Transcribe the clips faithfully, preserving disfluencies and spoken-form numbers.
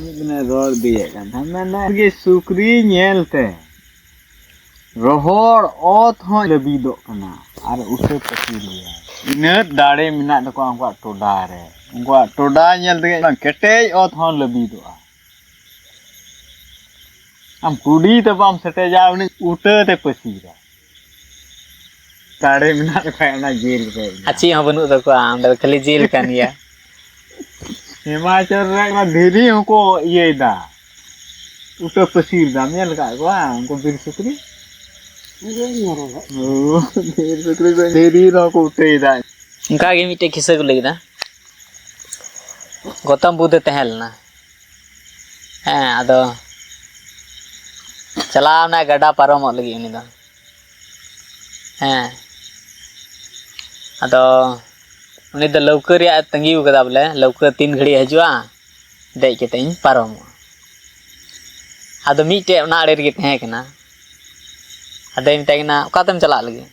ᱢᱤᱫ ᱫᱤᱱᱮ ᱨᱚᱲ ᱤᱫᱤᱭᱮᱫ ᱠᱟᱱ ᱛᱟᱦᱮᱸᱫ, ᱢᱮᱱᱫᱟ, "ᱜᱮ ᱥᱩᱠᱨᱤ ᱧᱮᱞ ᱛᱮ ᱨᱚᱦᱚᱲ ᱚᱛ ᱦᱚᱸᱭ ᱞᱟᱹᱵᱤᱫᱚᱜ ᱠᱟᱱᱟ ᱟᱨ ᱩᱴᱟᱹ ᱯᱟᱹᱥᱤᱨ ᱜᱮᱭᱟ᱾ ᱤᱱᱟᱹᱜ ᱫᱟᱲᱮ ᱢᱮᱱᱟᱜ ᱛᱟᱠᱚᱣᱟ ᱩᱱᱠᱩᱣᱟᱜ ᱴᱚᱰᱟ ᱨᱮ, ᱩᱱᱠᱩᱣᱟᱜ ᱴᱚᱰᱟ ᱧᱮᱞ ᱛᱮᱜᱮ ᱠᱮᱴᱮᱡ ᱚᱛ ᱦᱚᱸ ᱞᱟᱹᱵᱤᱫᱚᱜᱼᱟ᱾ ᱟᱢ ᱠᱩᱰᱤ ᱛᱮ ᱵᱟᱢ ᱥᱮᱴᱮᱡᱟ, ᱩᱱᱤ ᱩᱴᱟᱹ ᱛᱮ ᱯᱟᱹᱥᱤᱨᱟ᱾ ᱫᱟᱲᱮ ᱢᱮᱱᱟᱜ ᱛᱟᱠᱚᱣᱟ ᱚᱱᱟ ᱡᱤᱞ ᱨᱮ᱾ ᱟᱨ ᱪᱮᱫ ᱦᱚᱸ ᱵᱟᱹᱱᱩᱜ ᱛᱟᱠᱚᱣᱟ, ᱚᱸᱰᱮ ᱫᱚ ᱠᱷᱟᱹᱞᱤ ᱡᱤᱞ ᱠᱟᱱ ᱜᱮᱭᱟ᱾ ᱦᱤᱢᱟᱪᱚᱞ ᱨᱮ ᱚᱱᱟ ᱫᱷᱤᱨᱤ ᱦᱚᱸᱠᱚ ᱤᱭᱟᱹᱭᱮᱫᱟ, ᱩᱴᱟᱹ ᱯᱟᱹᱥᱤᱨ ᱫᱟ᱾ ᱧᱮᱞ ᱟᱠᱟᱫ ᱠᱚᱣᱟ ᱩᱱᱠᱩ ᱵᱤᱨ ᱥᱩᱠᱨᱤ? ᱤᱧ ᱫᱚᱧ ᱧᱮᱞ ᱟᱠᱟᱫ ᱠᱚᱣᱟ᱾ ᱚ, ᱵᱤᱨ ᱥᱩᱠᱨᱤ ᱠᱚ ᱫᱷᱤᱨᱤ ᱨᱮᱦᱚᱸ ᱠᱚ ᱩᱴᱟᱹᱭᱮᱫᱟ᱾ ᱚᱱᱠᱟ ᱜᱮ ᱢᱤᱫᱴᱮᱡ ᱠᱤᱥᱟᱹ ᱠᱚ ᱞᱟᱹᱭ ᱠᱮᱫᱟ᱾ ᱜᱚᱛᱚᱢ ᱵᱩᱫᱷ ᱮ ᱛᱟᱦᱮᱸ ᱞᱮᱱᱟ᱾ ᱦᱮᱸ, ᱟᱫᱚ ᱪᱟᱞᱟᱣ ᱮᱱᱟᱭ ᱜᱟᱰᱟ ᱯᱟᱨᱚᱢᱚᱜ ᱞᱟᱹᱜᱤᱫ ᱩᱱᱤ ᱫᱚ᱾ ᱦᱮᱸ, ᱟᱫᱚ ᱩᱱᱤ ᱫᱚ ᱞᱟᱹᱣᱠᱟᱹ ᱨᱮᱭᱟᱜ ᱮ ᱛᱟᱺᱜᱤ ᱟᱠᱟᱫᱟ, ᱵᱚᱞᱮ, ᱞᱟᱹᱣᱠᱟᱹ ᱛᱤᱱ ᱜᱷᱟᱹᱲᱤᱡ ᱦᱤᱡᱩᱜᱼᱟ, ᱫᱮᱡ ᱠᱟᱛᱮ ᱤᱧ ᱯᱟᱨᱚᱢᱚᱜᱼᱟ᱾ ᱟᱫᱚ ᱢᱤᱫᱴᱮᱡ ᱚᱱᱟ ᱟᱲᱮ ᱨᱮᱜᱮ ᱛᱟᱦᱮᱸ ᱠᱟᱱᱟ᱾ ᱟᱫᱚᱭ ᱢᱮᱛᱟᱭ ᱠᱟᱱᱟ, "ᱚᱠᱟ ᱛᱮᱢ ᱪᱟᱞᱟᱜ ᱞᱟᱹᱜᱤᱫ?"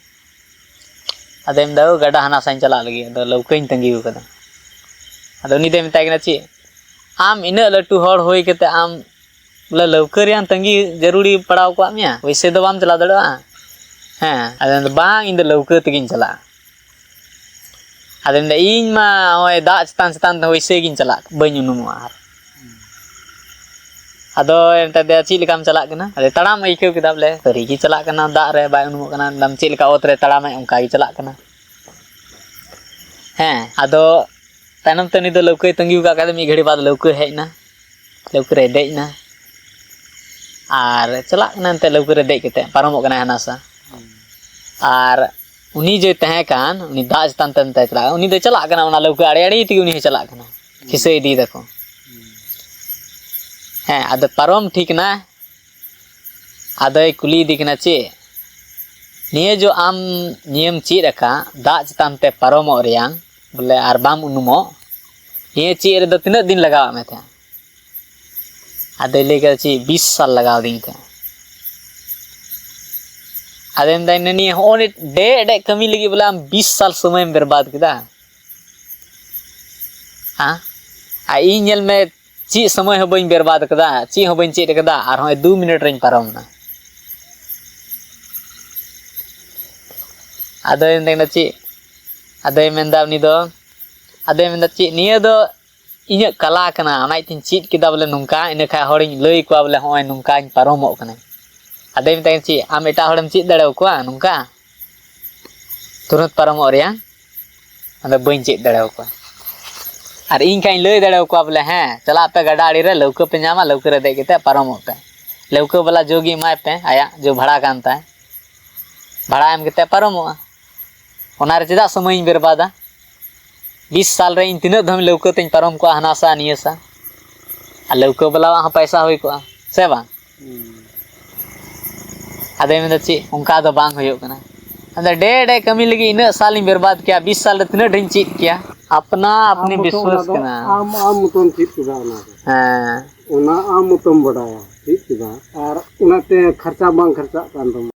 ᱟᱫᱚᱭ ᱢᱮᱱᱫᱟ, "ᱳ, ᱜᱟᱰᱟ ᱦᱟᱱᱟ ᱥᱟᱧ ᱪᱟᱞᱟᱜ ᱞᱟᱹᱜᱤᱫ, ᱟᱫᱚ ᱞᱟᱹᱣᱠᱟᱹᱧ ᱛᱟᱺᱜᱤ ᱟᱠᱟᱫᱟ᱾" ᱟᱫᱚ ᱩᱱᱤ ᱫᱚᱭ ᱢᱮᱛᱟᱭ ᱠᱟᱱᱟ, "ᱪᱮᱫ, ᱟᱢ ᱤᱱᱟᱹᱜ ᱞᱟᱹᱴᱩ ᱦᱚᱲ ᱦᱩᱭ ᱠᱟᱛᱮ ᱟᱢ ᱵᱚᱞᱮ ᱞᱟᱹᱣᱠᱟᱹ ᱨᱮᱭᱟᱜ ᱛᱟᱺᱜᱤ ᱡᱟᱹᱨᱩᱲᱤ ᱯᱟᱲᱟᱣ ᱠᱟᱜ ᱢᱮᱭᱟ? ᱚᱭᱥᱮ ᱫᱚ ᱵᱟᱢ ᱪᱟᱞᱟᱣ ᱫᱟᱲᱮᱭᱟᱜᱼᱟ᱾" ᱦᱮᱸ, ᱟᱫᱚ ᱢᱮᱱᱫᱟ, "ᱵᱟᱝ, ᱤᱧ ᱫᱚ ᱞᱟᱹᱣᱠᱟᱹ ᱛᱮᱜᱤᱧ ᱪᱟᱞᱟᱜᱼᱟ᱾" ᱟᱫᱚ ᱢᱮᱱᱫᱟ, "ᱤᱧ ᱢᱟ ᱱᱚᱜᱼᱚᱭ ᱫᱟᱜ ᱪᱮᱛᱟᱱ ᱪᱮᱛᱟᱱ ᱛᱮ ᱚᱭᱥᱮ ᱜᱤᱧ ᱪᱟᱞᱟᱜ, ᱵᱟᱹᱧ ᱩᱱᱩᱢᱚᱜᱼᱟ ᱟᱨ᱾" ᱟᱫᱚᱭ ᱢᱮᱛᱟ ᱫᱮᱭᱟ, "ᱪᱮᱫ ᱞᱮᱠᱟᱢ ᱪᱟᱞᱟᱜ ᱠᱟᱱᱟ?" ᱟᱫᱚ ᱛᱟᱲᱟᱢ ᱮ ᱟᱹᱭᱠᱟᱹᱣ ᱠᱮᱫᱟ, ᱵᱚᱞᱮ ᱥᱟᱹᱨᱤ ᱜᱮ ᱪᱟᱞᱟᱜ ᱠᱟᱱᱟ, ᱫᱟᱜ ᱨᱮ ᱵᱟᱭ ᱩᱱᱩᱢᱚᱜ ᱠᱟᱱᱟ, ᱢᱮᱱᱫᱟᱢ ᱪᱮᱫ ᱞᱮᱠᱟ ᱚᱛ ᱨᱮ ᱛᱟᱲᱟᱢᱟᱭ, ᱚᱱᱠᱟ ᱜᱮ ᱪᱟᱞᱟᱜ ᱠᱟᱱᱟ᱾ ᱦᱮᱸ, ᱟᱫᱚ ᱛᱟᱭᱱᱚᱢ ᱛᱮ ᱩᱱᱤ ᱫᱚ ᱞᱟᱹᱣᱠᱟᱹᱭ ᱛᱟᱺᱜᱤ ᱟᱠᱟᱫ ᱠᱷᱟᱡ ᱫᱚ ᱢᱤᱫ ᱜᱷᱟᱹᱲᱤ ᱵᱟᱫᱽ ᱞᱟᱹᱣᱠᱟᱹ ᱦᱮᱡ ᱮᱱᱟ, ᱞᱟᱹᱣᱠᱟᱹ ᱨᱮᱭ ᱫᱮᱡ ᱮᱱᱟ ᱟᱨ ᱪᱟᱞᱟᱜ ᱠᱟᱱᱟ ᱮᱱᱛᱮ ᱞᱟᱹᱣᱠᱟᱹ ᱨᱮ ᱫᱮᱡ ᱠᱟᱛᱮ ᱯᱟᱨᱚᱢᱚᱜ ᱠᱟᱱᱟᱭ ᱦᱟᱱᱟ ᱥᱟ᱾ ᱟᱨ ᱩᱱᱤ ᱡᱮ ᱛᱟᱦᱮᱸ ᱠᱟᱱ, ᱩᱱᱤ ᱫᱟᱜ ᱪᱮᱛᱟᱱ ᱛᱮ ᱢᱮᱛᱟᱭ ᱪᱟᱞᱟᱜ, ᱩᱱᱤ ᱫᱚᱭ ᱪᱟᱞᱟᱜ ᱠᱟᱱᱟ, ᱚᱱᱟ ᱞᱟᱹᱣᱠᱟᱹ ᱟᱲᱮ ᱟᱲᱮ ᱛᱮᱜᱮ ᱩᱱᱤ ᱦᱚᱸᱭ ᱪᱟᱞᱟᱜ ᱠᱟᱱᱟ, ᱠᱤᱥᱟᱹ ᱤᱫᱤᱭ ᱫᱟᱠᱚ᱾ ᱦᱮᱸ, ᱟᱫᱚ ᱯᱟᱨᱚᱢ ᱴᱷᱤᱠ ᱮᱱᱟ᱾ ᱟᱫᱚᱭ ᱠᱩᱞᱤᱭᱮᱫᱮ ᱠᱟᱱᱟ, "ᱪᱮᱫ ᱱᱤᱭᱟᱹ ᱡᱚ ᱟᱢ ᱱᱤᱭᱟᱹᱢ ᱪᱮᱫ ᱟᱠᱟᱫ ᱫᱟᱜ ᱪᱮᱛᱟᱱ ᱛᱮ ᱯᱟᱨᱚᱢᱚᱜ ᱨᱮᱭᱟᱝ, ᱵᱚᱞᱮ, ᱟᱨ ᱵᱟᱢ ᱩᱱᱩᱢᱚᱜ, ᱱᱤᱭᱟᱹ ᱪᱮᱫ ᱨᱮᱫᱚ ᱛᱤᱱᱟᱹᱜ ᱫᱤᱱ ᱞᱟᱜᱟᱣᱟᱫ ᱢᱮ ᱛᱟᱦᱮᱸᱫ?" ᱟᱫᱚᱭ ᱞᱟᱹᱭ ᱠᱮᱫᱟ, "ᱪᱮᱫ ᱵᱤᱥ ᱥᱟᱞ ᱞᱟᱜᱟᱣ ᱟᱹᱫᱤᱧ ᱛᱟᱦᱮᱸᱫ᱾" ᱟᱫᱚᱭ ᱢᱮᱱᱫᱟ, "ᱱᱤᱭᱟᱹ ᱦᱚᱸᱜᱼᱚᱭ ᱰᱮ ᱰᱮ ᱠᱟᱹᱢᱤ ᱞᱟᱹᱜᱤᱫ ᱵᱚᱞᱮ ᱟᱢ ᱵᱤᱥ ᱥᱟᱞ ᱥᱚᱢᱚᱭᱮᱢ ᱵᱮᱨᱵᱟᱫ ᱠᱮᱫᱟ, ᱦᱮᱸ? ᱟᱨ ᱤᱧ ᱧᱮᱞ ᱢᱮ, ᱪᱮᱫ ᱥᱚᱢᱚᱭ ᱦᱚᱸ ᱵᱟᱹᱧ ᱵᱮᱨᱵᱟᱫ ᱠᱟᱫᱟ, ᱪᱮᱫ ᱦᱚᱸ ᱵᱟᱹᱧ ᱪᱮᱫ ᱠᱟᱫᱟ, ᱟᱨ ᱦᱚᱸᱜᱼᱚᱭ ᱫᱩ ᱢᱤᱱᱤᱴ ᱨᱤᱧ ᱯᱟᱨᱚᱢ ᱮᱱᱟ᱾ ᱟᱫᱚᱭ ᱢᱮᱱᱫᱟ ᱪᱮᱫ? ᱟᱫᱚᱭ ᱢᱮᱱᱫᱟ ᱩᱱᱤ ᱫᱚ, ᱟᱫᱚᱭ ᱢᱮᱱᱫᱟ ᱪᱮᱫ, ᱱᱤᱭᱟᱹ ᱫᱚ ᱤᱧᱟᱹᱜ ᱠᱟᱞᱟ ᱠᱟᱱᱟ, ᱚᱱᱟ ᱤᱧ ᱪᱮᱫ ᱠᱮᱫᱟ ᱵᱚᱞᱮ ᱱᱚᱝᱠᱟ, ᱤᱱᱟᱹ ᱠᱷᱟᱡ ᱦᱚᱲᱤᱧ ᱞᱟᱹᱭ ᱟᱠᱚᱣᱟ ᱵᱚᱞᱮ ᱦᱚᱸᱜᱼᱚᱭ ᱱᱚᱝᱠᱟᱧ ᱯᱟᱨᱚᱢᱚᱜ ᱠᱟᱱᱟ᱾ ᱟᱫᱚᱭ ᱢᱮᱛᱟᱭ ᱠᱟᱱᱟ ᱪᱮᱫ, ᱟᱢ ᱮᱴᱟᱜ ᱦᱚᱲᱮᱢ ᱪᱮᱫ ᱫᱟᱲᱮᱭᱟᱠᱚᱣᱟ ᱱᱚᱝᱠᱟ ᱛᱩᱨᱟᱹᱛ ᱯᱟᱨᱚᱢᱚᱜ ᱨᱮᱭᱟᱜ? ᱟᱫᱚ ᱵᱟᱹᱧ ᱪᱮᱫ ᱫᱟᱲᱮᱭᱟᱠᱚᱣᱟ᱾ ᱟᱨ ᱤᱧ ᱠᱷᱟᱡ ᱤᱧ ᱞᱟᱹᱭ ᱫᱟᱲᱮᱭᱟᱠᱚᱣᱟ ᱵᱚᱞᱮ ᱦᱮᱸ, ᱪᱟᱞᱟᱜ ᱯᱮ ᱜᱟᱰᱟ ᱟᱲᱮ ᱨᱮ, ᱞᱟᱹᱣᱠᱟᱹ ᱯᱮ ᱧᱟᱢᱟ, ᱞᱟᱹᱣᱠᱟᱹ ᱨᱮ ᱫᱮᱡ ᱠᱟᱛᱮ ᱯᱟᱨᱚᱢᱚᱜ ᱯᱮ᱾ ᱞᱟᱹᱣᱠᱟᱹ ᱵᱟᱞᱟ ᱡᱳ ᱜᱮ ᱮᱢᱟᱭ ᱯᱮ, ᱟᱭᱟᱜ ᱡᱳ ᱵᱷᱟᱲᱟ ᱠᱟᱱ ᱛᱟᱭ, ᱵᱷᱟᱲᱟ ᱮᱢ ᱠᱟᱛᱮ ᱯᱟᱨᱚᱢᱚᱜᱼᱟ᱾ ᱚᱱᱟ ᱨᱮ ᱪᱮᱫᱟᱜ ᱥᱚᱢᱚᱭᱤᱧ ᱵᱮᱨᱵᱟᱫᱟ? ᱵᱤᱥ ᱥᱟᱞ ᱨᱮ ᱤᱧ ᱛᱤᱱᱟᱹᱜ ᱫᱷᱟᱣ ᱞᱟᱹᱣᱠᱟᱹ ᱛᱮᱧ ᱯᱟᱨᱚᱢ ᱠᱚᱜᱼᱟ, ᱦᱟᱱᱟ ᱥᱟ ᱱᱤᱭᱟᱹ ᱥᱟ, ᱟᱨ ᱞᱟᱹᱣᱠᱟᱹ ᱵᱟᱞᱟᱣᱟᱜ ᱦᱚᱸ ᱯᱟᱭᱥᱟ ᱦᱩᱭ ᱠᱚᱜᱼᱟ, ᱥᱮ ᱵᱟᱝ? ᱦᱩᱸ᱾ ᱟᱫᱚᱭ ᱢᱮᱱᱫᱟ ᱪᱮᱫ, ᱚᱱᱠᱟ ᱫᱚ ᱵᱟᱝ ᱦᱩᱭᱩᱜ ᱠᱟᱱᱟ᱾ ᱟᱫᱚ ᱰᱮ ᱰᱮ ᱠᱟᱹᱢᱤ ᱞᱟᱹᱜᱤᱫ ᱤᱱᱟᱹᱜ ᱥᱟᱞ ᱤᱧ ᱵᱮᱨᱵᱟᱫ ᱠᱮᱭᱟ, ᱵᱤᱥ ᱥᱟᱞ ᱨᱮ ᱛᱤᱱᱟᱹᱜ ᱰᱷᱮᱨ ᱤᱧ ᱪᱮᱫ ᱠᱮᱭᱟ? ᱟᱯᱱᱟ ᱟᱯᱱᱤ ᱟᱢ ᱢᱚᱛᱚ ᱚᱱᱟ ᱵᱤᱥᱣᱟᱥ ᱫᱚ ᱠᱟᱱᱟ᱾ ᱟᱢ, ᱟᱢ ᱢᱚᱛᱚᱢ ᱪᱮᱫ ᱠᱮᱫᱟ ᱚᱱᱟ ᱫᱚ᱾ ᱦᱮᱸ᱾ ᱚᱱᱟ ᱟᱢ ᱢᱚᱛᱚᱢ ᱵᱟᱰᱟᱭᱟ, ᱪᱮᱫ ᱠᱮᱫᱟ᱾ ᱟᱨ ᱚᱱᱟᱛᱮ ᱠᱷᱟᱨᱪᱟ ᱵᱟᱝ ᱠᱷᱟᱨᱪᱟᱜ ᱠᱟᱱ ᱛᱟᱢᱟ᱾